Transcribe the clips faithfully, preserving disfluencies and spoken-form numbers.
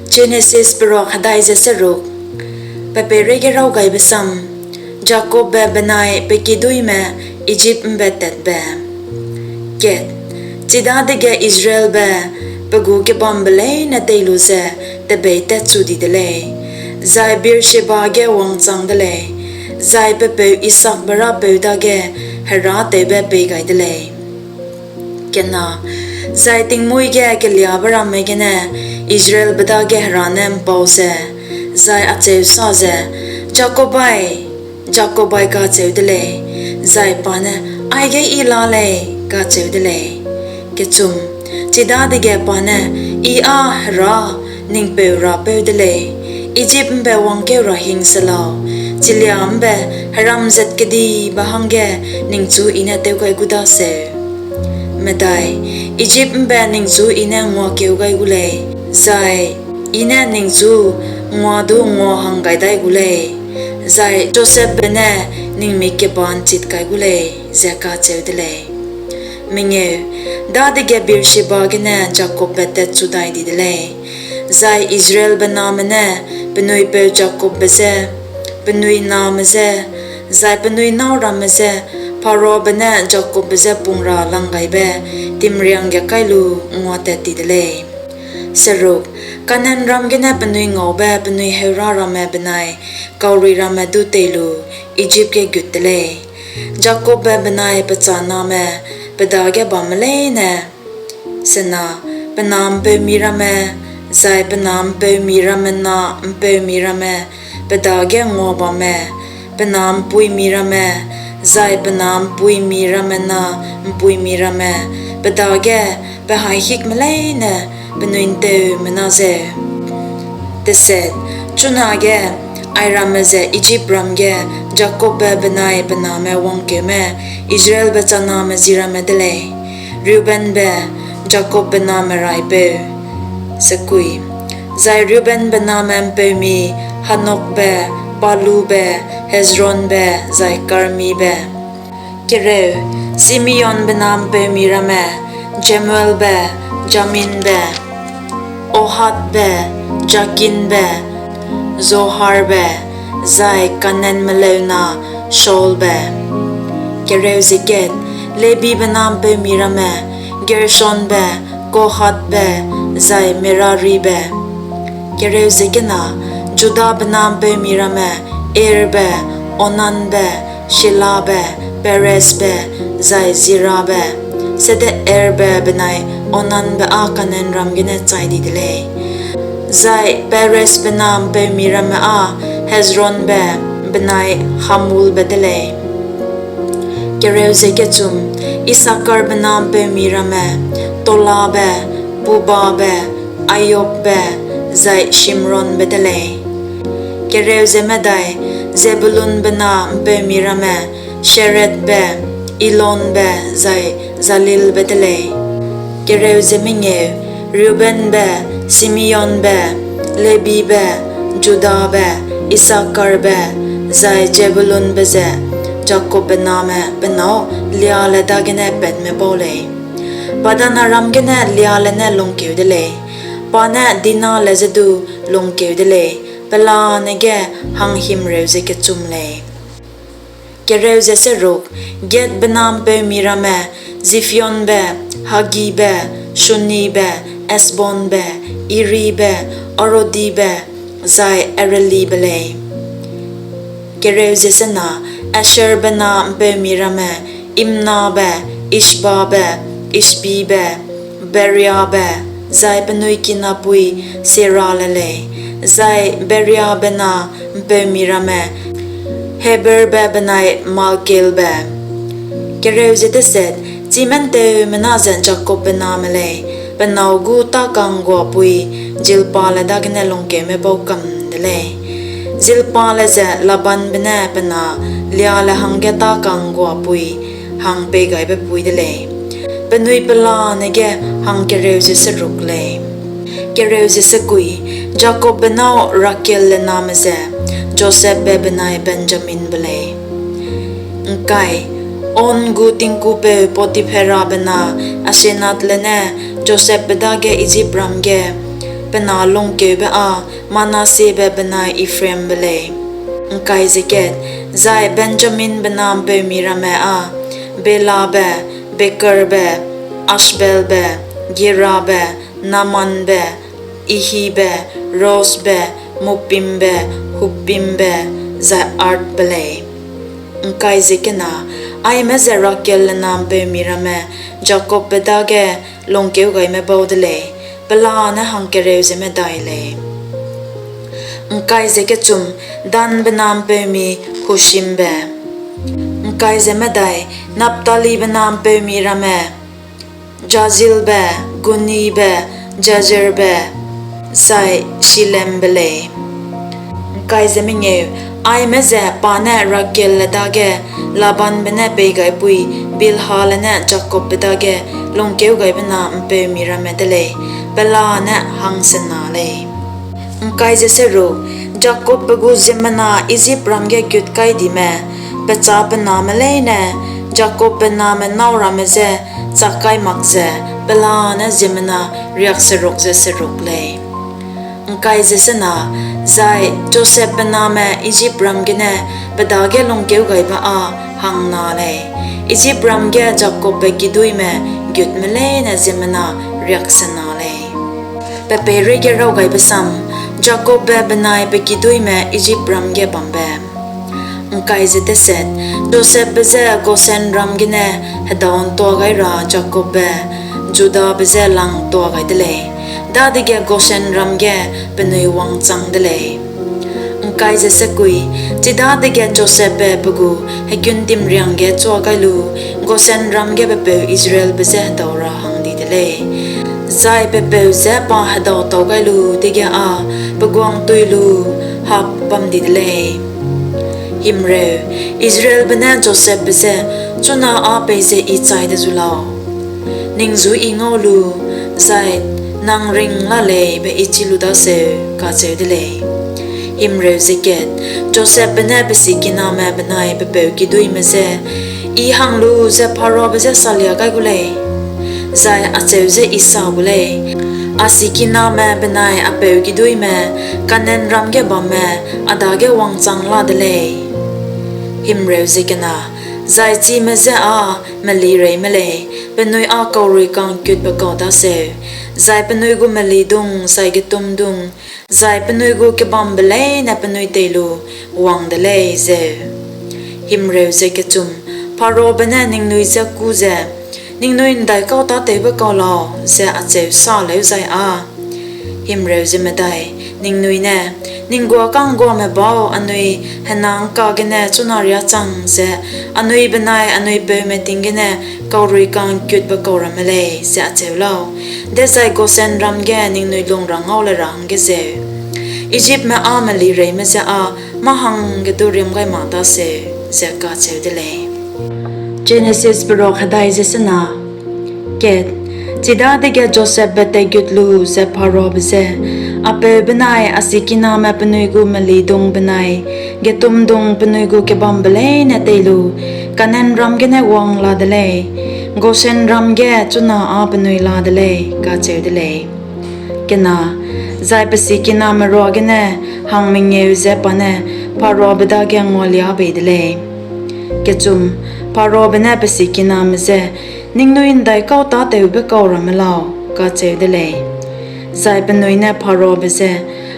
Jenesis peruak hedai ze seruk. Pe peireige raw gaibe sam: Jakobbe benai pe kiduîme Ijip ’mbe tatbe. Chidadege Israelbe pe gu kebambe leine tei lu ze tebeî tatchu di de lei, zai Beer-sheba ge wangchang de lei, zai pe peu Isaakbe Rapeu dage herâtewbe pei gai de lei. Zai tingmuî ge keliâbe ramme gene Israelbe dage Hera ne ’mpau ze, zai acheu sa ze, Jakobbai, Jakobbai, kacheu de lei; zai pa ne, Aige I la lei, kacheu de lei. Chidadege pa ne, I â Hera, ning peu Rapeu de lei; Ijip ’mbe wangkeu ra hing se lau, chilia ’mbe heram zat kedibe hangge ningchu I ne tew gai gu daseu. Ijip ’mbe ningchu I ne nguakeu gai gu lei, zai I ne ningchu ngua du nguahang gai dai gu lei, zai Josepbe ne ning mik keba'nchit kai gu lei, ze kacheu de lei. Dadege Beer-sheba gene Jakobbe tatchu dai di de lei; zai Israelbe name ne penui peu Jakobbe je, penui name je, zai penui nâu ramme je Pharaobe ne Jakobbe je pung ra langgaibe timriang ge kai lu nguatat ti de lei. Kanaanram gene penui ngaube penui heurâ ramme benai kaurui ramme du tei lu Ijip ge gut te lei, Jakobbe benai pe chaname pe dage bamme leine: pe na ’mpeumi ramme, zai pe na ’mpeumi ramme na ’mpeumi ramme pe dage nguabamme, pe na ’mpuimi ramme, zai pe na ’mpuimi ramme na ’mpuimi ramme pe dage pe haîhikme leine penui ’nteumena zeu. Chunage airamme ze Ijipram ge Jakobbe benai pe name wangkeume Israelbe chaname ji ramme de lei: Reubenbe, Jakobbe name raipeu, zai Reubenbe name ’mpeumi Hanokbe, Pallube, Hezronbe, zai Karmibe. Simeonbe na ’mpeumi ramme: Jemuelbe, Jaminbe, Ohadbe, Jakinbe, Zoharbe, zai Kanaanme leu na Shaulbe. Lebibe na ’mpeumi ramme: Gershonbe, Kohathbe, zai Meraribe. Judabe na ’mpeumi ramme: Erbe, Onanbe, Shelabe, Perezbe, zai Zerabe; sede Erbe benai Onanbe â Kanaanram gene chai di de lei. Zai Perezbe na ’mpeumi ramme â Hezronbe benai Hamulbe de lei. Issakarbe na ’mpeumi ramme: Tolabe, Pubabe, Iobbe, zai Shimronbe de lei. Zebulunbe na ’mpeumi ramme: Seredbe, Elonbe, zai Jahlilbe de lei. Reubenbe, Simeonbe, Lebibe, Judabe, Issakarbe, zai Zebulunbe ze Jakobbe name pe nâu Leale dagene patme bau lei. Paddan-aram gene Leale ne lungkeu de lei; pa ne Dinale je du lungkeu de lei, pelane ge hanghimreu ze kechum lei. Gadbe na ’mpeumi ramme: Ziphionbe, Haggibe, Shunibe, Ezbonbe, Eribe, Arodibe, zai Arelibe lei. Asherbe na ’mpeumi ramme: Imnabe, Ishbabe, Ishbibe, Beriabe, zai penui kinapui Serale lei; zai Beriabe na ’mpeumi ramme: Heberbe benai Malkielbe. Chime ’nteumena ze Jakobbe name lei, pe nâu gu tâka'ngguapui Zilpale dagene lungkeume bau kam de lei. Zilpale ze Labanbe ne pe na Leale hangge tâka'ngguapui hang peigaibe pui de lei. Penui pelane ge hangkereu ze seruk lei. Jakobbe nâu Rakelle name ze Josepbe benai Benjaminbe lei. On gu tingkupeu Potipherabe na Asenathle ne Josepbe dage Ijipram ge pe na lungkeube â Manassebe benai Ephraimbe lei. Zai Benjaminbe na ’mpeumi ramme â Belabe, Bekerbe, Ashbelbe, Gerabe, Naamanbe, Ehibe, Rosbe, Muppimbe, Huppimbe, zai Ardbe lei. Aime ze Rakelle na ’mpeumi ramme Jakobbe dage lungkeugaime bau de lei; pelane hangkereu ze medai lei. Danbe na ’mpeumi Hushimbe. Naphtalibe na ’mpeumi ramme Jahzilbe, Gunibe, Jezerbe, zai Shilembe lei. Aime ze pa ne Rakelle dage Labanbe ne peigaipui Bilhale ne Jakobbe dage lungkeugaibe na ’mpeumi ramme de lei; pelane hangsena lei. Jakobbe gu ziemmena Ijipram ge gutkaidime, pe châ pe name leine, Jakobbe name nâu ramme je chak kai mak ze pelane ziemmena riakseruk ze seruk lei. Zai Josepbe name Ijipram gene pe dage lungkeugaibe â hangna lei; Ijipram ge Jakobbe kiduîme gutme leine ziemmena riaksena lei. Pe Peireige Rawgaibe Sam Jakobbe benai pe kiduîme Ijipram ge Bambe. Josepbe je Goshenram gene hedau'ntua gai ra Jakobbe Judabe je lang'ntua gai de lei; dadege Goshenram ge penui wangchang de lei. Chidadege Josepbe pe gu hekuntimriang ge chuagai lu Goshenram ge pe peu Israelbe je hedau ra hang di de lei; zai pe peu je pa hedau tau gai lu dege â pe guang tui lu hap bam di de lei. Israelbe ne Josepbe je, Chuna â peize I chai de zu lau? Ning ju I ngau lu, zai nang ring la lei be I chî lu daseu, kacheu de lei. Josepbe ne pe sikiname benai pe peu kiduîme je, I hang lu ze Pharaobe je salia gai gu lei, zai acheu ze I sa gu lei, ‘A sikiname benai a peu kiduîme Kanaanram ge bamme a dage wangchang la de lei; zai chime je â melireime lei, penui â kaurui ka'ngkutbe kau daseu, zai penui gu melidung zai getumdung, zai penui gu kebambe leine penui tei lu wang de lei’ zeu. Pharaobe ne ningnui je kû ze, ‘Ningnui ’ndaikau tâtewbe kau lau?’ ze acheu sa lêuzai â, ningnui ne, ‘Ning guâ ka'ngguame bau anui hena ’ngka gene chuna riâ chang ze anui benai anui peume ting gene kaurui ka'ngkutbe kau ramme lei,’ ze acheu lau, dezai Goshenram ge ningnui lung ra ngau le ra hangge zeu; Ijipme â melireime je â mâ hangge du riam gai mak daseu, ze kacheu de lei. Chidadege Josepbe teigut lu ze Pharaobe je, A peu benai a sikiname penui gu melidung benai getumdung penui gu kebambe leine tei lu Kanaanram gene wang la de lei; Goshenram ge chuna â penui la de lei, kacheu de lei. Zai pe sikiname ruagene hangmengeu ze pa ne Pharaobe dage ngualia bei de lei. Pharaobe ne pe sikiname je, Ningnui ’ndaikau tâtewbe kau ramme lau? kacheu de lei. Zai penui ne Pharaobe je,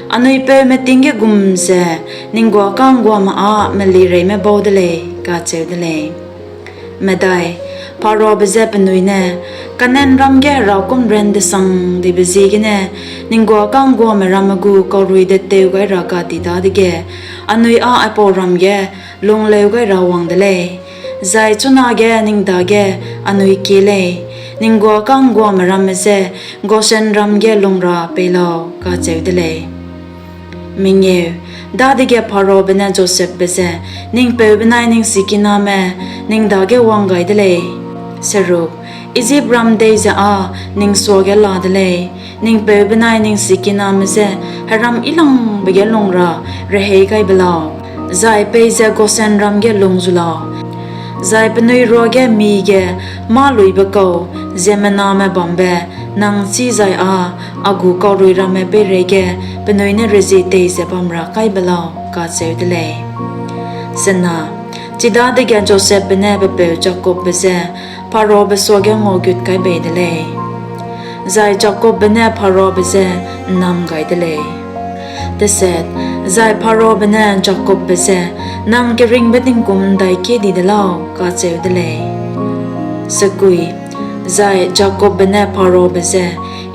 Anui peume ting ge gum ze ning guâ ka'ngguame â melireime bau de lei, kacheu de lei. Pharaobe je penui ne, Kanaanram ge herakûm ran-desangdibe ziegene ning guâ ka'ngguame ramme gu kaurui deteu gai ra ga di dadege anui â aipau ram ge lungleu gai ra wang de lei; zai chunage ning dage anui kie lei, ning guâ ka'ngguame ramme je Goshenram ge lung ra pei lau, kacheu de lei. Dadege Pharaobe ne Josepbe je, Ning peu benai ning sikiname ning dage wang gai de lei; Ijipram dei ze â ning suage la de lei; ning peu benai ning sikiname je heram yilangbe ge lung ra rehei gai be lau, zai peize Goshenram ge lung zu lau, zai penui ruage mige mâ-luibe kau ziemmename bambe nang chî zai â a gu kaurui ramme peireige penui ne rezie tei ze bam ra kai be lau, kacheu de lei. Chidadege Josepbe ne pe peu Jakobbe je Pharaobe suage nguagut kai bei de lei, zai Jakobbe ne Pharaobe je ’nnam gai de lei. Zai Pharaobe ne Jakobbe je, Nang keringbe tingkum ’ndaikie di de lau? kacheu de lei. Zai Jakobbe ne Pharaobe je,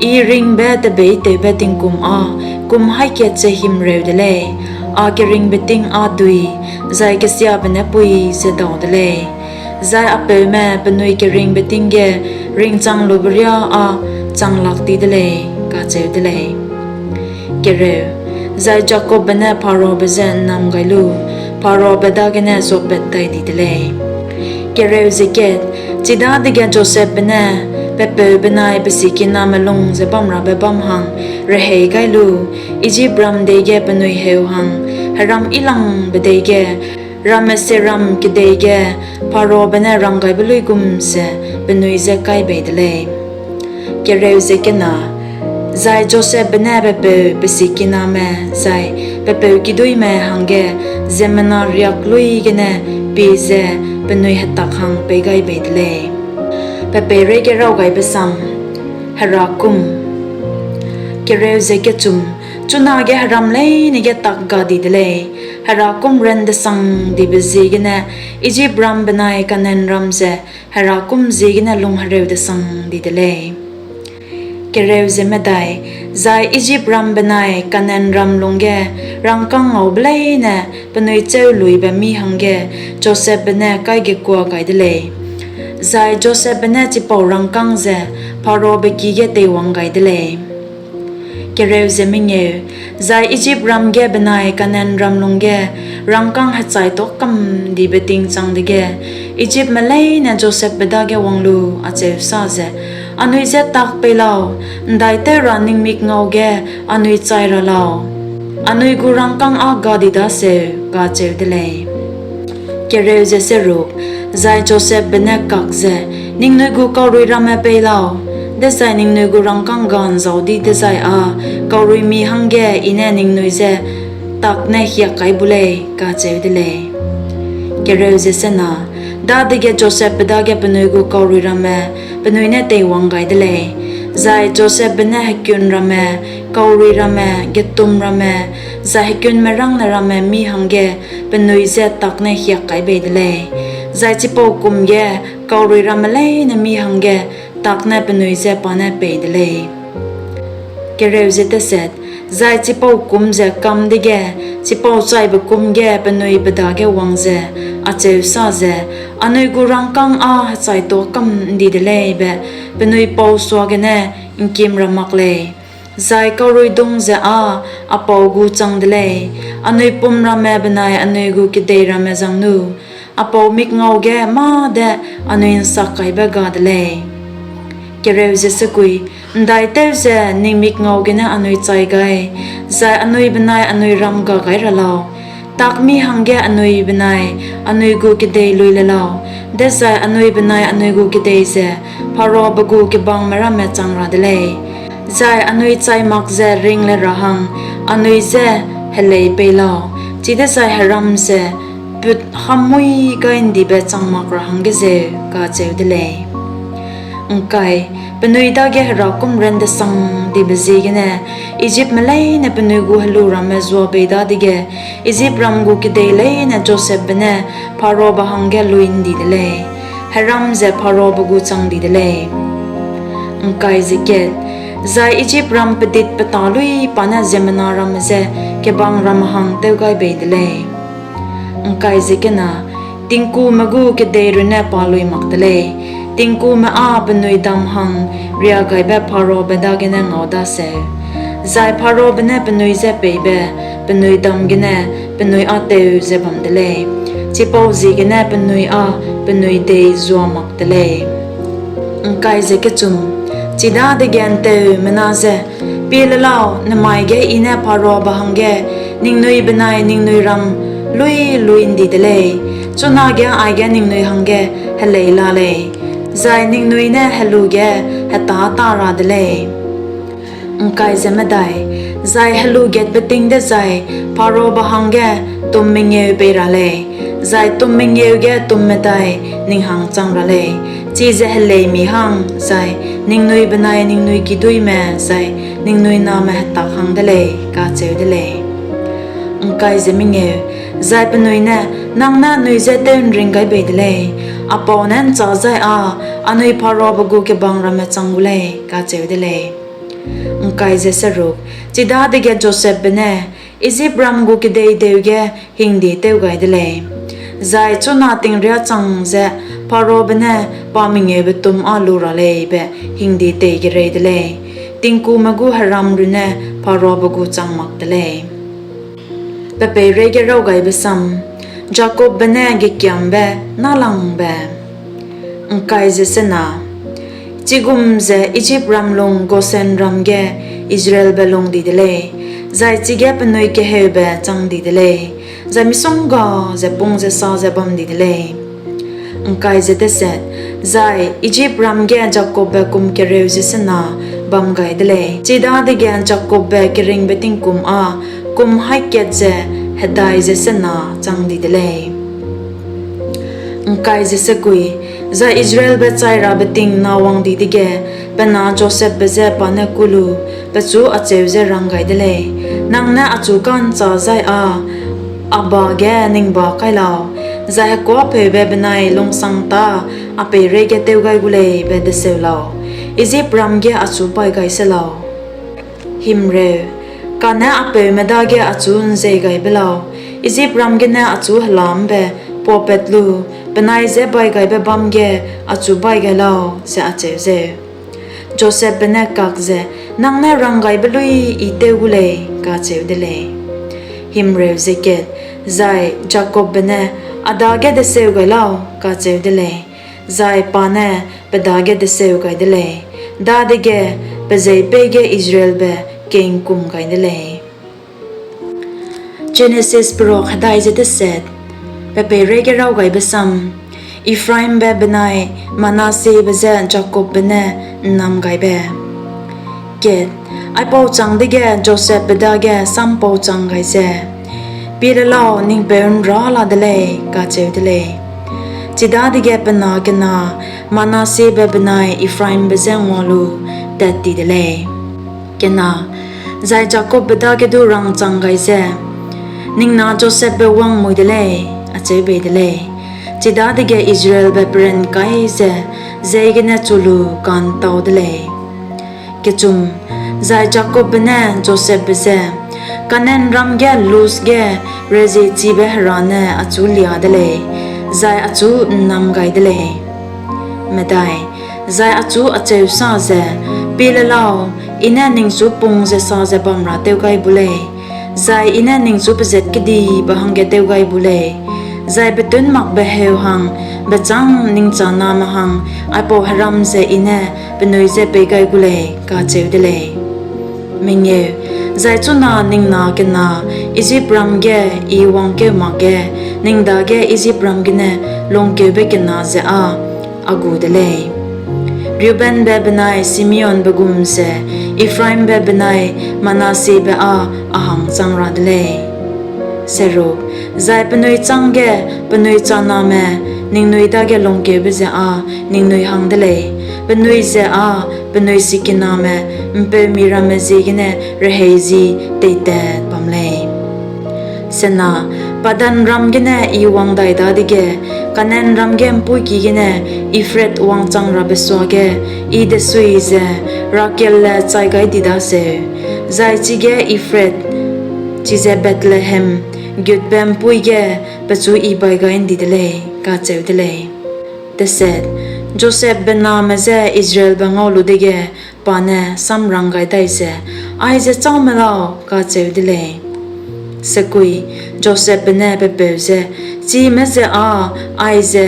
I ringbe tebeîtewbe tingkum â kum haî kat ze himreu de lei; a keringbe ting â dui, zai kesiabe ne pui ze dau de lei; zai a peume penui keringbe ting ge ringchang lube riâ â chang lak ti de lei, kacheu de lei. Zai Jakobbe ne Pharaobe je ’nnam gai lu, Pharaobe dagene zuapat dai di de lei. Chidadege Josepbe ne pe peu benai pe sikiname lung ze bamrabe bâm hang rehei gai lu, Ijipram dei ge penui heu hang heram yilangbe dei ge, ramme sieram kedei ge Pharaobe ne ranggaibe luigum ze penui je kai bei de lei. Zai Josepbe ne pe peu, pe sikiname, zai pe peu kiduîme hangge ziemmena riak luî gene pie ze penui hetak hang pei gai bei de lei. Pe peireige Rawgaibe Sam Herakûm Chunage heram leine ge tak ga di de lei; herakûm randesandibe ziegene Ijipram benai Kanaanram ze herakûm ziegene lunghereudesang di de lei. Zai Ijipram benai Kanaanram lungge rangkâng ngaube leine penui chêu luibe mî hangge Josepbe ne kaigekua gai de lei; zai Josepbe ne chipau rangkâng ze Pharaobe ki ge teiwang gai de lei. Zai Ijipram ge benai Kanaanram lungge rangkâng hechai tuâ kam ’ndibe ting chang dege, Ijipme leine Josepbe dage wang lu acheu sa ze, Anui je tak pei lau, ’ndaitew ra ning mikngau ge anui chai ra lau, anui gu rangkâng â ga di daseu, kacheu de lei. Zai Josepbe ne kak ze, Ningnui gu kaurui ramme pei lau, dezai ningnui gu rangkâng ga ’nzau di dezai â kauruimi hangge I ne ningnui je tak ne hiak kai bu lei, kacheu de lei. Dadege Josepbe dage penui gu kaurui ramme penui ne teiwang gai de lei; zai Josepbe ne hekun ramme, kaurui ramme, getum ramme, zai hekunmerângne ramme mî hangge penui je tak ne hiak kai bei de lei; zai chipau kum ge kaurui ramme leine mî hangge tak ne penui je pa ne pei de lei. Zai chipau kum ze kam dege, chipau chaibe kum ge penui pe dage wang ze acheu sa ze, Anui gu rangkâng â hechai tuâ kam ’ndi de lei be penui pau suagene ’ngkim ra mak lei, zai kauruidung ze â a pau gu chang de lei; anui pum ramme benai anui gu kedei ramme zangno a pau mikngau ge mâ de anui ’nsakkaibe ga de lei. ’Ndaitew ze ning mikngau gene anui chai gai, zai anui benai anui ram ga gai ra lau; tak mî hangge anui benai anui gu kedei lui le lau, dezai anui benai anui gu kedei ze Pharaobe gu kebangme ramme chang ra de lei, zai anui chai mak ze ring le ra hang anui je helei pei lau, chidezai heram ze put hâmmuî gai'ndibe chang mak ra hangge zeu, kacheu de lei. Penui dage herakûm randesandibe ziegene Ijipme leine penui gu helu ramme zua bei dadege, Ijipram gu kedei leine Josepbe ne Pharaobe hangge lui ’ndi de lei; heram ze Pharaobe gu chang di de lei. Zai Ijipram pedit-petâ luî pa ne ziemmena ramme je kebang ramme hang tew gai bei de lei. Tingkume gu kedei runne pa lui mak te lei; tingkume â penui dam hang riagaibe Pharaobe dagene ngau daseu, zai Pharaobe ne penui je peibe penui dam gene penui â teu ze bam de lei; chipauziegene penui â penui dei zua mak te lei. Chidadege ’nteumena je, Pie le lau, nemai ge I ne Pharaobe hangge ningnui benai ningnui ram luî lui ’ndi de lei; chunage aige ningnui hangge helei la lei, zai ningnui ne helu ge hetâ ta ra de lei. Zai helu gatbe ting dezai Pharaobe hangge tum mengeu pei ra lei, zai tum mengeu ge tum medai ning hang chang ra lei, chize heleimi hang zai ningnui benai ningnui kiduîme zai ningnui name hetak hang de lei, kacheu de lei. Zai penui ne, Nang ne anui je tew'nring gai bei de lei; a pau ne ’nchâ zai â anui Pharaobe gu kebang ramme chang gu lei, kacheu de lei. Chidadege Josepbe ne, Ijipram gu kedeideu ge hingde tew gai de lei, zai chuna ting riâ chang ze Pharaobe ne pa mengeube tum â lu ra lei be hingde teigerei de lei; tingkume gu heram runne Pharaobe gu chang mak te lei. Pe peireige Raw Gaibe Sam: Jakobbe ne Gekiambe Nâlangbe. Chigum ze Ijipram lung Goshenram ge Israelbe lung di de lei, zai chige penui keheube chang di de lei, zai misongga ze pung ze sa ze bam di de lei. Zai Ijipram ge Jakobbe kum kereu ze sena bam gai de lei; chidadege Jakobbe keringbe tingkum â kum haî kat ze hedai ze sena chang di de lei. Zai Israelbe chairabe ting nawang di dege, pe na Josepbe je pa ne kû lu, pechu acheu ze rang gai de lei, Nang ne achu ka'nchâ zai â a ba ge ning ba kai lau, zai hekuâpheube benai lungsang tâ a peireige tew gai gu lei be deseu lau; Ijipram ge achu paî gai se lau. Kane a peume dage achu ’nzei gai be lau, Ijipram gene achu hela ’mbe puapat lu, penai je baigaibe bâm ge achu baî gai lau, ze acheu zeu. Josepbe ne kak ze, Nang ne ranggaibe luî I tew gu lei, kacheu de lei. Zai Jakobbe ne, A dage deseu gai lau, kacheu de lei; zai pa ne pe dage deseu gai de lei. Dadege pe jeî peî ge Israelbe kei'ngkum gai de lei. Jenesis Perak Hedai ze Deset. Pe peireige Raw Gaibe Sam: Ephraimbe benai Manassebe je Jakobbe ne ’Nnamgaibe. Aipau châng dege Josepbe dage sam pauchang gai ze, Pie le lau, ning peu ’nrâ la de lei, kacheu de lei. Chidadege pe na kena Manassebe benai Ephraimbe je ngua lu tat ti de lei. Zai Jakobbe dage du rangchang gai ze, Ning na Josepbe wang mui de lei, acheu bei de lei. Chidadege Israelbe peran kai ze jeî gene chu lu ka'ntau de lei. Zai Jakobbe ne Josepbe je, Kanaanram ge Luz ge reziechibe Hera ne achu liâ de lei, zai achu ’nnam gai de lei. Zai achu acheu sa ze, Pie le lau, I ne ningchu pung ze sa ze bam ra tew gai bu lei, zai I ne ningchu pezat kedibe hangge tew gai bu lei, zai betunmakbe heu hang bechâng ning chaname hang aipau heram ze I ne penui je pei gai gu lei, kacheu de lei. Zai chuna ning na kena Ijipram ge I wangkeu makge ning dage Ijipram gene lungkeube kena ze â a gu de lei. Reubenbe benai Simeonbe gum ze Ephraimbe benai Manassebe â a hang chang ra de lei. Zai penui chângge penui chaname ningnui dage lungkeube ze â ningnui hang de lei, penui ze â penui sikiname ’mpeumi ramme ziegene rehei ji teitat bam lei. Padanram gene I wang dai dadege, Kanaanram ge ’mpuîki gene Ephrath wangchang rabe suage I desui ze Rakelle chai gai di daseu, zai chige Ephrath, chize Bethlehem, gutbe ’mpuî ge pechu I bai gai ’ndi de lei, kacheu de lei. Josepbe name je Israelbe ngau lu dege, pa ne samrang gai dai ze, Aize châume lau, kacheu de lei. Josepbe ne pe peu je, Chime ze â aize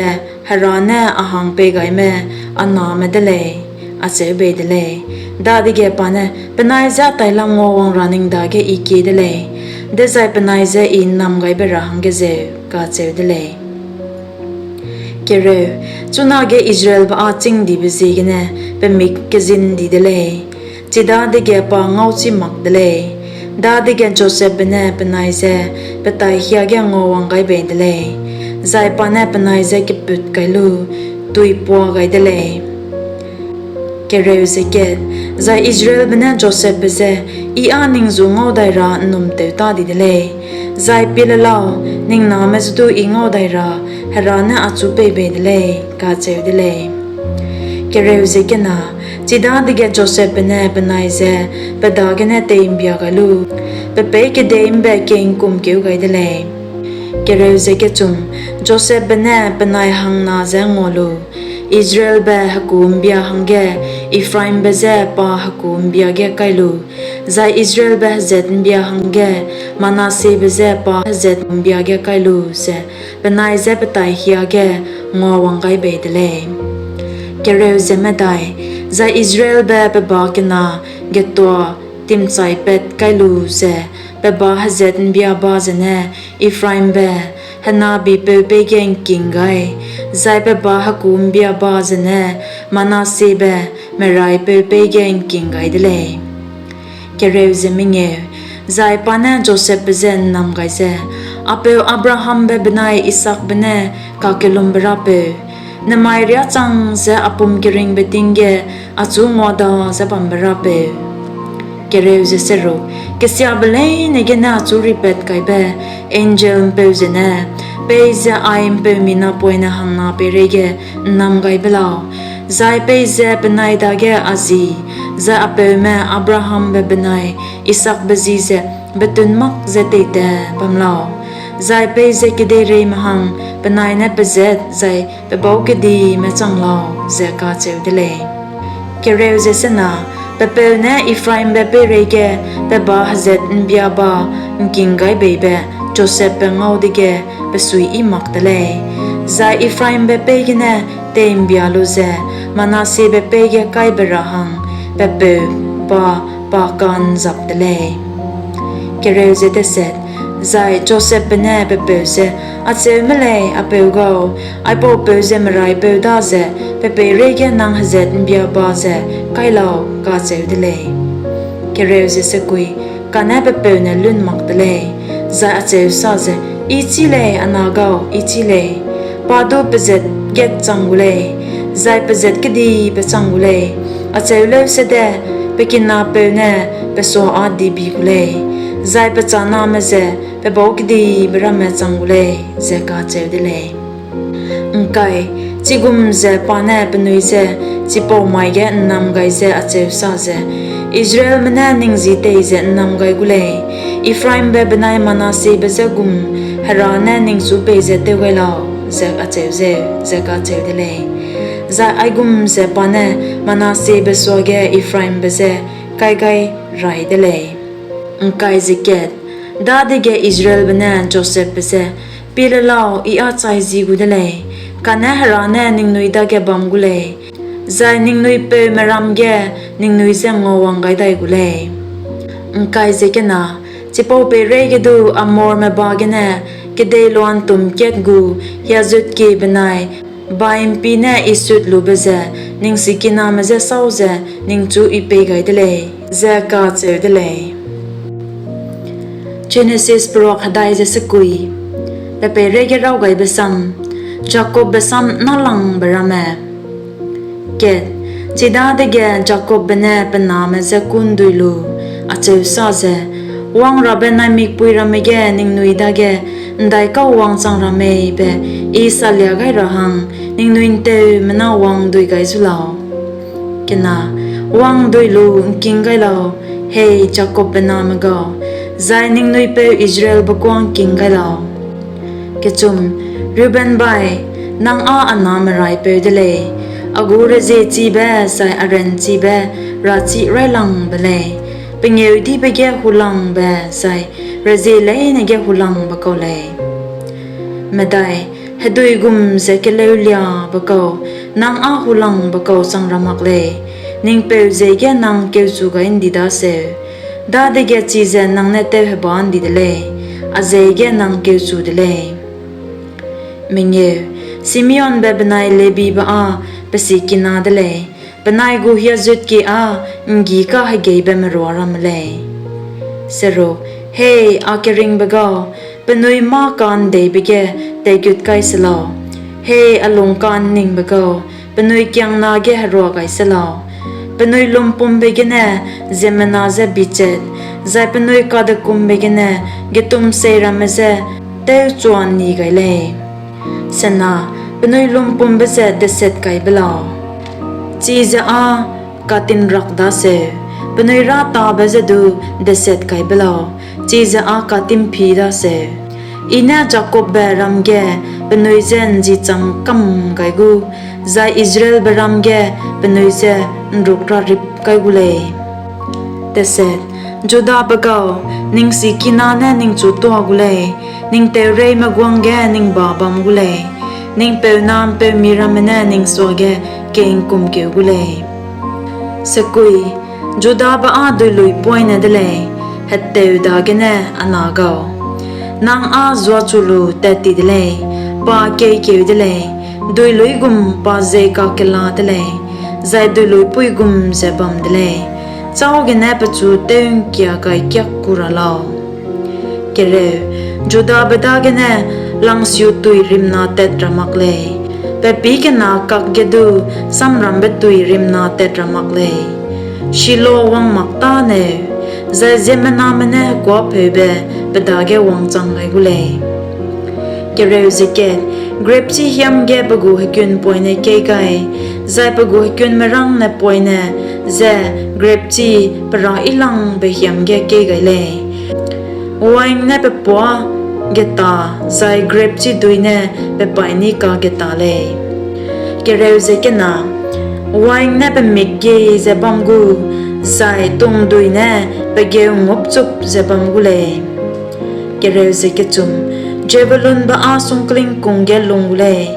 Hera ne a hang peigaime a name de lei, acheu bei de lei. Dadege pa ne, Penai je a tailam nguawang ra ning dage I kie de lei, dezai penai je I ’nnamgaibe ra hangge zeu, kacheu de lei. Chunage Israelbe â chîngdibe ziegene pe mik kezin di de lei, chidadege pa ngauchi mak de lei. Dadege Josepbe ne penai je pe taihia ge nguawang gai bei de lei, zai pa ne penai je keput kai lu tuipua gai de lei. Zai Israelbe ne Josepbe je, I â ning ju ngau dai ra ’nnumtew ta di de lei, zai pie le lau, ning name je du I ngau dai ra Hera ne achu pei bei de lei, kacheu de lei. Chidadege Josepbe ne penai je pe dagene tei'mbia gai lu, pe peî kedei ’mbe kei'ngkumkeu gai de lei. Josepbe ne penai hangna je ngua lu, Israelbe heku'mbia hangge Ephraimbe je pa heku'mbia ge kai lu, zai Israelbe hezat ’mbia hangge Manassebe je pa hezat ’mbia ge kai lu ze penai je pe taihia ge nguawang gai bei de lei. Zai Israelbe pe ba kena getuâ timchaipat kai lu ze pe ba hezat ’mbia ba zene Ephraimbe henabipeu peî ge ’ngking gai, zai pe ba heku'mbia ba zene Manassebe meraipeu peî ge ’ngking gai de lei. Zai pa ne Josepbe je ’nnam gai ze, A peu Abrahambe benai Isaakbe ne kakellumbe Rapeu, nemai riâ chang ze a pum keringbe ting ge achu nguada ze bambe Rapeu, kesiabe leine gene achu ripat kaibe angel'mpeu zene peize ai ’mpeumi napoine hangna peireige ’nnam gai be lau, zai peize penai dage a ji, zai a peume Abrahambe benai Isaakbe ji ze betun mak ze teitat bam lau, zai peize kedeireime hang penai ne pezat zai pe bau kedime chang lau, ze kacheu de lei. Pe peu ne Ephraimbe peireige pe ba hezat ’mbia ba ’ngking gai beibe Josepbe ngau dege pe suiyi mak te lei, zai Ephraimbe peî gene tei'mbia lu ze Manassebe peî ge kai be ra hang pe peu ba pa ka'nzap te lei. Zai Josepbe ne pe peu je, Acheu me lei, a peu gau, aipaupeu ze meraipeu daze pe peireige nang hezat ’mbia ba ze kai lau, kacheu de lei. Kane pe peu ne lun mak te lei, zai acheu sa ze, I chî lei, a na gau, I chî lei; pa du pezat kat chang gu lei, zai pezat kedibe chang gu lei; acheu leusede pe kinapeu ne pe sua â dibi gu lei, zai pe chaname ze pe bau kedibe ramme chang gu lei, ze kacheu de lei. Chigum ze pa ne penui je chipau mai ge ’nnam gai ze acheu sa ze, Israelme ne ning ji tei ze ’nnam gai gu lei; Ephraimbe benai Manassebe je gum Hera ne ningchu peize tew gai lau, ze acheu zeu, ze kacheu de lei. Zai aigum ze pa ne Manassebe suage Ephraimbe je kai gai rai de lei. Dadege Israelbe ne Josepbe je, Pie le lau, I â chai ji gu de lei, kane Hera ne ningnui dage bam gu lei, zai ningnui peume ram ge ningnui je nguawang gai dai gu lei. Chipau peireige du Amorme ba gene kedeiloa'ntûm kat gu hiazutkie benai bai'mpi ne I sutlube ze ning sikiname je sâu ze ningchu I pei gai de lei, ze kacheu de lei. Jenesis Peruak Hedai ze Sekui. Pe peireige Rawgaibe Sam. Jakobbe Sam Nâlangbe Ramme. Chidadege Jakobbe ne pe name je kû'ndui lu, acheu sa ze, Wangrabe naimikpui ramme ge ningnui dage ’ndaikau wangchang ra mei be I salia gai ra hang ningnui ’nteumena wang'ndui gai zu lau. Wang'ndui lu ’ngking gai lau, hei Jakobbe name gau, zai ningnui peu Israelbe kuâ ’ngking gai lau. Reubenbai, nang â a na meraipeu de lei, a gu reziechibe zai a ranchibe rachî raîlangbe lei, pengêudibe ge hulangbe zai rezie leine ge hulangbe kau lei. Hedui gum ze keleuliabe kau, nang â hulangbe kau chang ra mak lei; ning peu jeî ge nang keuchu gai ’ndi daseu, dadege chize nang ne tewhebâ ’ndi de lei, a jeî ge nang keuchu de lei. Simeonbe benai Lebibe â pe sikina de lei; penai gu hiazutkie â ’nggî kahegeibe merua ramme lei. Hei a keringbe gau, penui mâ ka'ndeibe ge teigut kai se lau; hei a lungka'nningbe gau, penui kiangna ge herua gai se lau. Penui lumpumbe gene ziemmena je bichat, zai penui kadekumbe gene getumsei ramme je tewchua'nni gai lei; sena, penui lumpumbe ze deset kai be lau, chize â katinrak daseu; penui râtabe je du deset kai be lau, chize â katimphi daseu. I ne Jakobbe ram ge penui je ’njichâm kam gai gu, zai Israelbe ram ge penui je ’nrukrarip kai gu lei. Judabe gau, ning sikina ne ningchu tuâ gu lei; ning teureime guang ge ning ba bam gu lei; ning peu na ’mpeumi ramme ne ning suage kei'ngkumkeu gu lei. Judabe â duilui poine de lei, heteu dagene a na gau. Nang â zuachu lu tat ti de lei, pa keikeu de lei, duilui gum pa jeikakela de lei, zai duilui pui gum ze bam de lei; châu gene pechu tew'ngkia gai kiak ku ra lau. Judabe dagene langsiu tui rimna tat ra mak lei, pe pî kena kak ge du samrambe tui rimna tat ra mak lei, Shilo wang mak tâneu, zai ziemmename ne hekuâpheube pe dage wangchang gai gu lei. Grepchî hiâm ge pe gu hekunpoine keî gai, zai pe gu hekunmerângne poine je grepchî pe ra yilangbe hiâm ge keî gai lei; wain ne pe puâ geta, zai grepchî dui ne pe paîni ka geta lei. Wain ne pe mikgie ze bam gu, zai tungdui ne pe geu ngupchup ze bam gu lei. Zebulunbe â sungkling kung ge lung gu lei,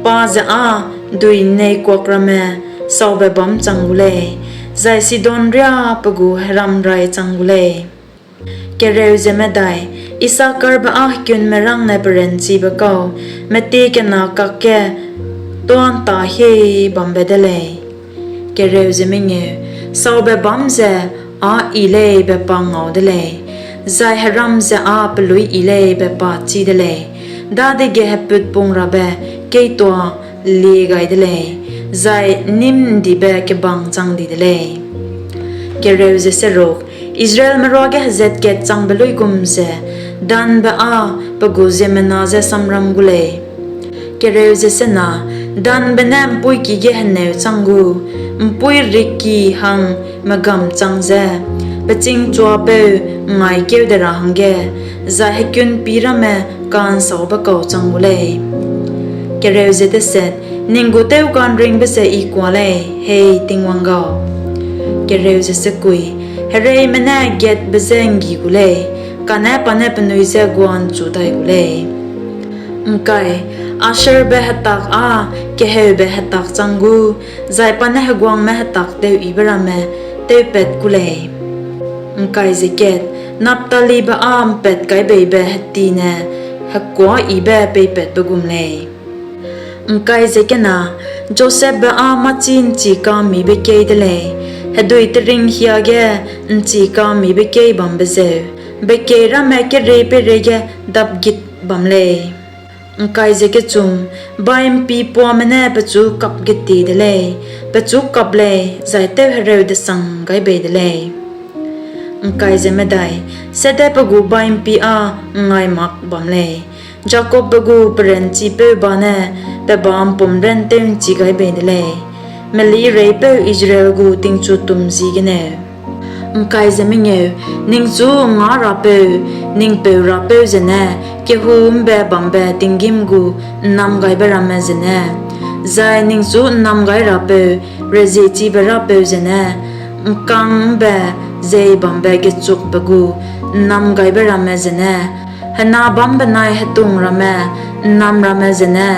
pa ze â dui ’nneikuak ramme saube bâm chang gu lei, zai Sidon riâ pe gu heramrai chang gu lei. Issakarbe â hekunmerângne peranchibe kau, metie kena kakge tuâ ’ntâ hie bambe de lei. Saube bâm ze â I lei be pa ngau de lei, zai heram ze â peluî I lei be pa chî de lei; dadege heputpung rabe keîtoa lie gai de lei, zai nîm'ndibe kebang chang di de lei. Israelme ruage hezat kat changbe luigum ze Danbe â pe gu ziemmena je samram gu lei. Danbe ne ’mpuîki ge henêu chang gu, ’mpuî rikki hang megam chang ze, pe chingchuapeu ’ngngaîkeu de ra hangge, zai hekunpî ramme ka'nsaube kau chang gu lei. Ning gu tewka'nringbe ze I kuâ lei, Hei Tingwang gau. Hereime ne Gadbe je ’nggi gu lei, kane pa ne penui je gua'nchu dai gu lei. Asherbe hetak â keheube hetak chang gu, zai pa ne heguangme hetak teuyibe ramme tewpat ku lei. Naphtalibe â ’mpatkaibeibe hetine hekuâyibe peipatbe gum lei. Josepbe â mâchi ’nchika'mmibe keî de lei, hedui teringhiage ’nchika'mmibe keî bambe zeu, bekei ramme kerie peireige dapgit bam lei. Bai'mpi puame ne pechu kapgetie de lei, pechu kap lei, zai tewhereu-desang gai bei de lei. Sede pe gu bai'mpi â ’ngngaî mak bam lei, Jakobbe gu peranchipeu ba ne pe ba ’mpumrân tew'nchi gai bei de lei, melireipeu Israel gu tingchutum ji geneu. Ningchu ’ngngâ Rapeu, ning peu Rapeu zene kehû ’mbe bambe tinggîm gu ’nnamgaibe ramme zene, zai ningchu ’nnamgai Rapeu, reziechibe Rapeu zene, ’ngkang ’mbe jeibambe gechukbe gu ’nnamgaibe ramme zene, hena bâm benai hetung ramme ’nnam ramme zene,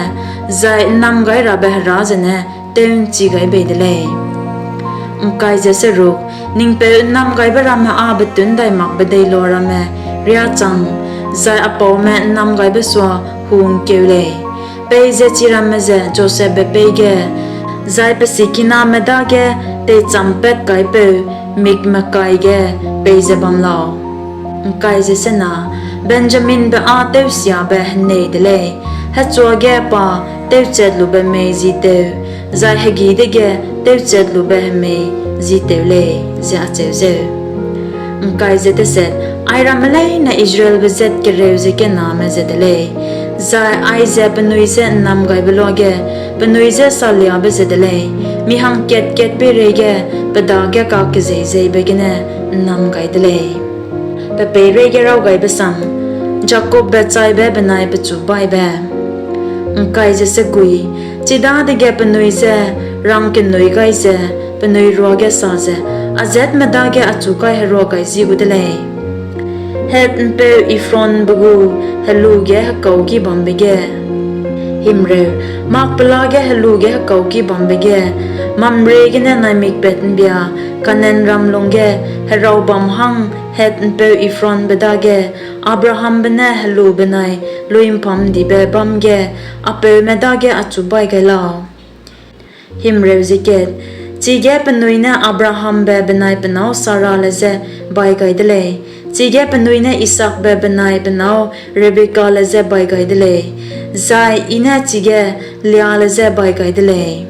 zai ’nnamgairabe Hera zene tew'nchi gai bei de lei. Ning peu ’nnamgaibe ramme â betûn dai makbe deiloa ramme riâ chang, zai a paume ’nnamgaibe sua hungkeu lei, Peize chiramme ze Josepbe peî ge, zai pe sikiname dage teichampatkaipeu mikmekai ge peize bam lau. Benjaminbe â tewsiabe henei de lei; hechua ge pa tewchatlube mei ji teu, zai hegî dege tewchatlube hemei ji teu lei, ze acheu zeu. Airamme leine Israelbe zat kereu ze kename ze de lei; zai aize penui je ’nnamgaibe luage penui je saliabe ze de lei, mi hangkat-kat peireige pe dage kakezei-zeibe gene ’nnam gai de lei. Pe peireige Rawgaibe Sam Jakobbe Chaibe benai Pechu Baibe Chidadege penui je rangkenui gai ze penui ruage sa ze, A zatme dage achu kai herua gai ji gu de lei: Het'mpeu Ephronbe gu helu ge hekâuki bambe ge, Mamre gene naimik pat ’mbia Kanaanram lungge heraw bâm hang Het'mpeu Ephronbe dage Abrahambe ne helu benai lui'mpamdibe bâm ge a peume dage achu bai gai lau. Chige penui ne Abrahambe benai pe nâu Sarale je bai gai de lei; chige penui ne Isaakbe benai pe nâu Rebekale je bai gai de lei; zai I ne chige Leale je bai gai de lei.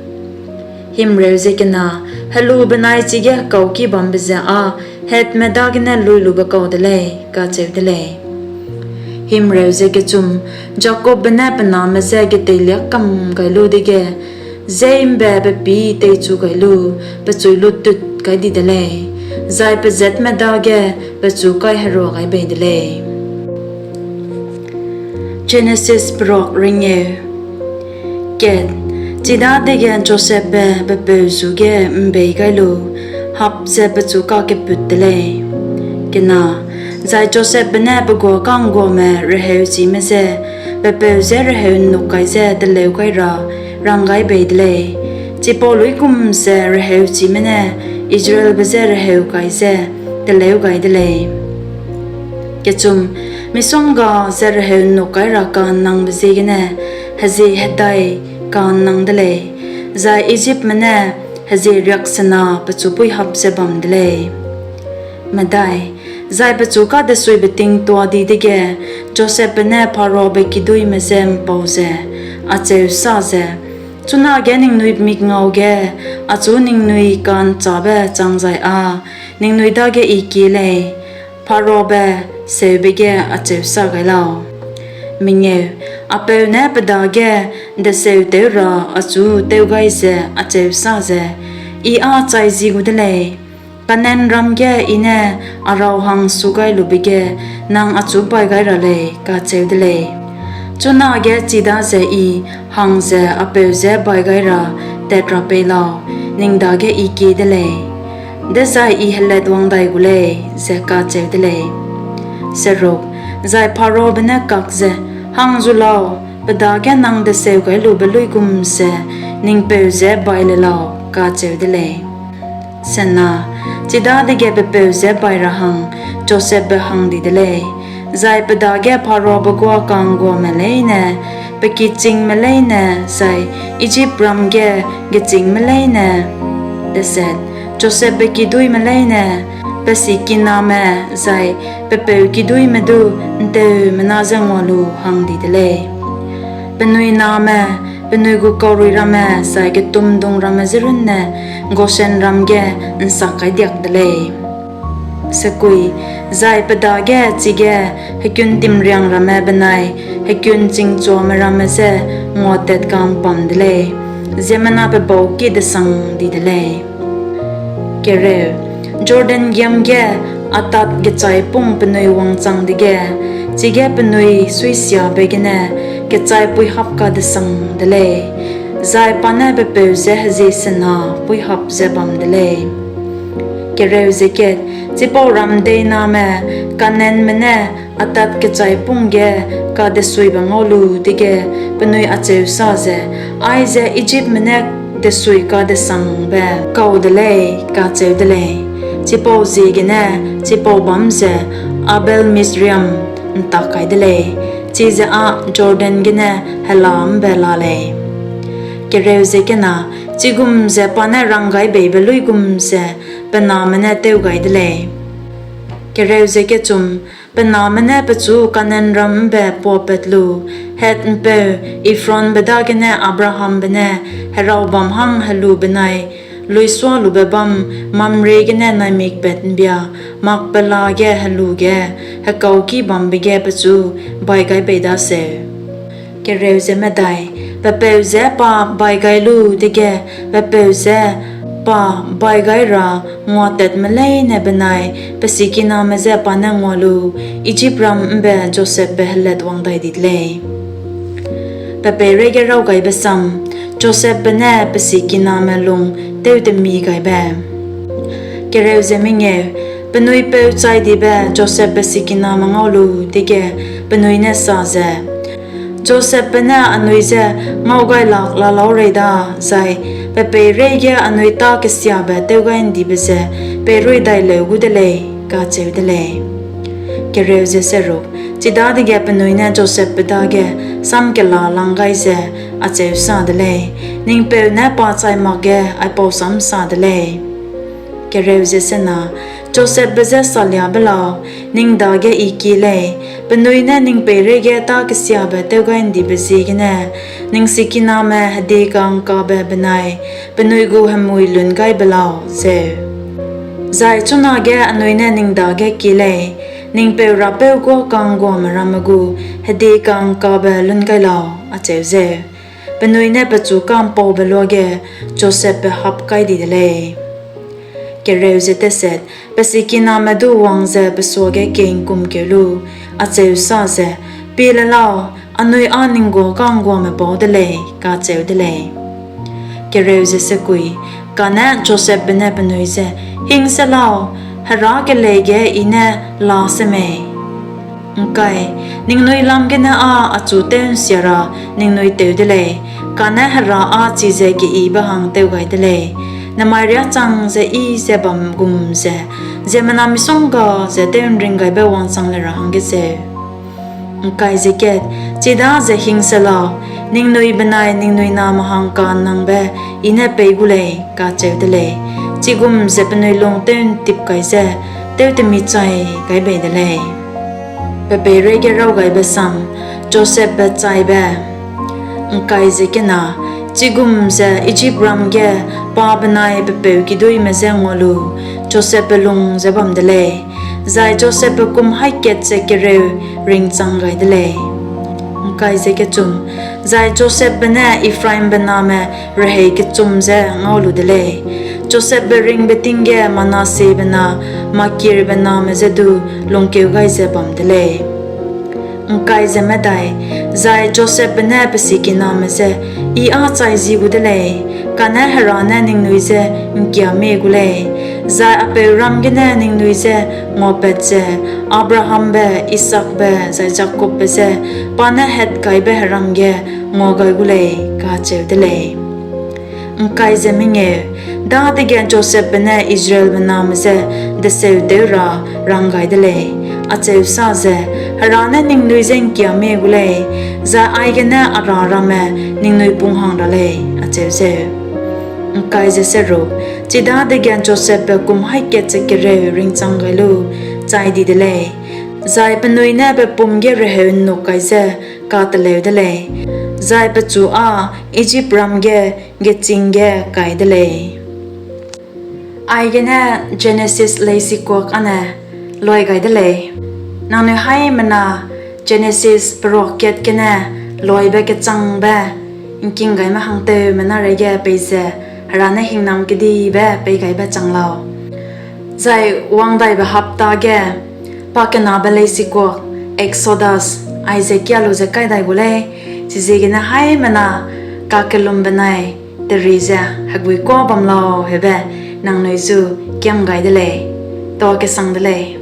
Helu benai chige hekâuki bambe ze â Hethme dagene luilube kau de lei, kacheu de lei. Jakobbe ne pe name je geteiliâk kam gai lu dege, jeî ’mbe pe pî teichu gai lu, pechui lutut kai di de lei, zai pezatme dage pechu kai herua gai bei de lei. Jenesis Perok Rengeu. Kat, chidadege Josepbe pe peu ju ge ’mbei gai lu, hap ze pechu kakeput te lei. Zai Josepbe ne pe guâ ka'ngguame reheuchime je pe peu je reheu ’nnuk kai ze teleu gai ra rang gai bei de lei; chipau luigum ze reheuchime ne Israelbe je reheu kai ze teleu gai de lei. Misongga ze reheu ’nnuk kai ra ka'nnangbe ziegene hezie hedai ka'nnang de lei, zai Ijipme ne hezie riaksena pechu puîhap ze bam de lei. Zai pechu kadesuibe ting tuâ di dege, Josepbe ne Pharaobe kiduîme je ’mpau ze, acheu sa ze, Chunage ningnui mikngau ge achu ningnui ka'nchâbe chang zai â ningnui dage I kie lei, Pharaobe seube ge acheu sa gai lau. A peu ne pe dage deseutew ra achu tew gai ze acheu sa ze, I â chai ji gu de lei; Kanaanram ge I ne a raw hang sugailube ge nang achu bai gai ra lei, kacheu de lei. Chunage chidaze I hang ze a peu je bai gai ra tat ra pei lau, ning dage I kie de lei; dezai I helatwang dai gu lei, ze kacheu de lei. Zai Pharaobe ne kak ze, Hang zu lau, pe dage nang deseugailube luigum ze ning peu je bai le lau, kacheu de lei. Chidadege pe peu je bai ra hang Josepbe hang di de lei, zai pe dage Pharaobe guâ ka'ngguame leine, pe kichîngme leine, zai Ijipram ge gechîngme leine, Josepbe kiduîme leine, pe sikiname, zai pe peu kiduîme du ’nteumena je ngua lu hang di de lei. Penui name, penui gu kaurui ramme zai getumdung ramme je runne Goshenram ge ’nsak kai diak de lei. Zai pe dage chige hekuntimriang ramme benai hekun chingchuame ramme je nguatat ka'mpam de lei; ziemmena pe bau ki-desang di de lei. Jordan giam ge Atad gechaipung penui wangchang dege, chige penui suisiabe gene kechai puîhapkadesang de lei, zai pa ne pe peu je hezie sena puîhap ze bam de lei. Chipau ram deiname Kanaanme ne Atad gechaipung ge kadesuibe ngau lu dege penui acheu sa ze, Aize Ijipme ne desui-kadesangbe kau de lei, kacheu de lei. Chipauziegene chipau bâm ze Abel-mizraim ’ntak kai de lei. chize â Jordan gene hela ’mbe la lei. Kereu ze kena, chigum ze pa ne ranggaibeibe luigum ze pe name ne tew gai de lei. Kereu ze kechum, pe name ne pechu Kanaanram ’mbe puapat lu, Het'mpeu Ephronbe dagene Abrahambe ne heraw bâm hang helu benai luisuâlube bâm Mamre gene naimik pat ’mbia Makpela ge helu ge hekâuki bambe ge pechu bai gai bei daseu. Kereu ze medai, pe peu je pa bai gai lu dege, pe peu je pa bai gai ra nguatatme leine benai pe sikiname je pa ne ngua lu, Ijipram ’mbe Josepbe helatwang dai di de lei. Pe peireige raw gaibe sam, Josepbe ne pe sikiname lung tewtemi gaibe. Kereu ze mengeu, penui peu chai dibe Josepbe sikiname ngau lu dege, penui ne sa ze, Josepbe ne anui je ngaugailak la lau rei da, zai pe peireige anui tâ kesiabe tew gai ’ndibe ze peirui dai leu gu de lei, kacheu de lei. Kereu ze seruk, chidadege penui ne Josepbe dage sam kela lang gai ze acheu sa de lei, ning peu ne pa chai makge aipau sam sa de lei. Kereu ze sena, Josepbe je salia be lau, ning dage I kie lei, penui ne ning peireige tâ kesiabe tew gai ’ndibe ziegene, ning sikiname hedi ka'ngkabe benai penui gu hemui lun gai be lau, zeu. Zai chunage anui ne ning dage kie lei, ning peu rapeu guâ ka'ngguame ramme gu hedi ka'ngkabe lun gai lau, acheu zeu. Penui ne pechu ka'mpaube luage Josepbe hap kai di de lei. Kereu ze teset, pe sikiname du wang ze pe suage kingkum keu lu, acheu sa ze, Pie le lau, anui â ning guâ ka'ngguame bau de lei, kacheu de lei. Kereu ze sekui, kane Josepbe ne penui je, Hing se lau, Hera kelei ge I ne la semei? ’Ngkai, ningnui lam gene â achu tew'nsia ra ningnui tew de lei, kane Hera â chize keyibe hang tew gai de lei, nemai riâ chang ze I ze bam gum ze, ziemmena misongga ze tew'nringgaibe wangchang le ra hangge zeu. ’Ngkai ze kat, chidaze hing se lau, ningnui benai ningnui name hang ka'nnangbe I ne pei gu lei, kacheu de lei. Chigum ze penui lung tew'ntip kai ze, tewtemi chai gai bei de lei. Pe peireige raw gaibe sam, Josepbe chaibe. ’Ngkai ze kena, chigum ze Ijipram ge pa benai pe peu kiduîme je ngua lu, Josepbe lung ze bam de lei, zai Josepbe kum haî kat ze kereu ringchang gai de lei. ’Ngkai ze kechum, zai Josepbe ne Ephraimbe name rehei kechum je ngau lu de lei, Josepbe ringbe ting ge Manassebe na Makirbe name je du lungkeu gai ze bam de lei. ’Ngkai ze medai, zai Josepbe ne pe sikiname je, I â chai zi gu de lei, kane Hera ne ningnui je ’ngkiamie gu lei, zai a peu ram gene ningnui je nguapat ze, Abrahambe, Isaakbe, zai Jakobbe je pa ne hatkaibe heram ge ngua gai gu lei, kacheu de lei. ’Ngkai ze mengeu, dadege Josepbe ne Israelbe name je deseu tew ra rang gai de lei, acheu sa ze, Hera ne ningnui je ’ngkiamie gu lei, zai aigene a ra ramme ningnui pung hang ra lei, acheu zeu. ’Ngkai ze seruk, chidadege Josepbe kum haî kat ze kereu ringchang gai lu chai di de lei, zai penui ne pe pum ge reheu ’nnuk kai ze kateleu de lei, zai pechu â Ijipram ge gechîng ge kai de lei. Aigene Jenesis leisikuak âne luai gai de lei. Nangnui haimena Jenesis peruak kat gene luaibe kechangbe ’ngking gaime hangtewmena reige peize Hera ne hingnam kedibe pei gaibe chang lau. Zai wangdaibe hapta ge pakenabe leisikuak, Exodus, aize kia lu ze kai dai gu lei, chiziegene haimena kakellum benai teri ze hegui kuâ bam lau heube nangnui zu kiam gai de lei. Tâ kesang de lei.